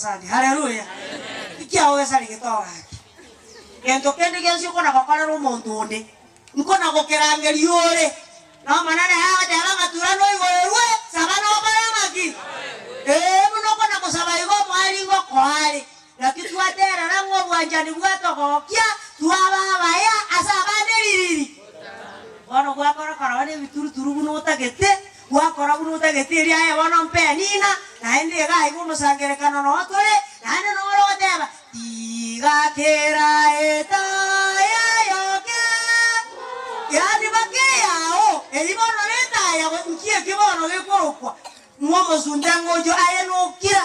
Sunday. Haleluya! Ekiago gesarigete ogaki. Gento kende gionsi okona gokorera omonto onde, nkona gokerangeria ore. Na Omonene agoteba ng'a tura noigoerwe, saba nokore ng'aki? Ee, buna okona gosaba igo omoerio ngokoa are. Naki twaterera ng'a obwanchani bwatogokia, twaba abaya ase abande ririri. Bono gwakora korora nebituruturu buna otagete, gwakora buna otagete erio aye bono mpe enina, naende iga iga omosangererekano noo tore, naende nore ogoteba, Tiga kera etaya yoke. Yaani baka eyao, eyio bono netaya, nki eki bono gekorokwa? Ng'a omosunte ng'ochio aye nokira.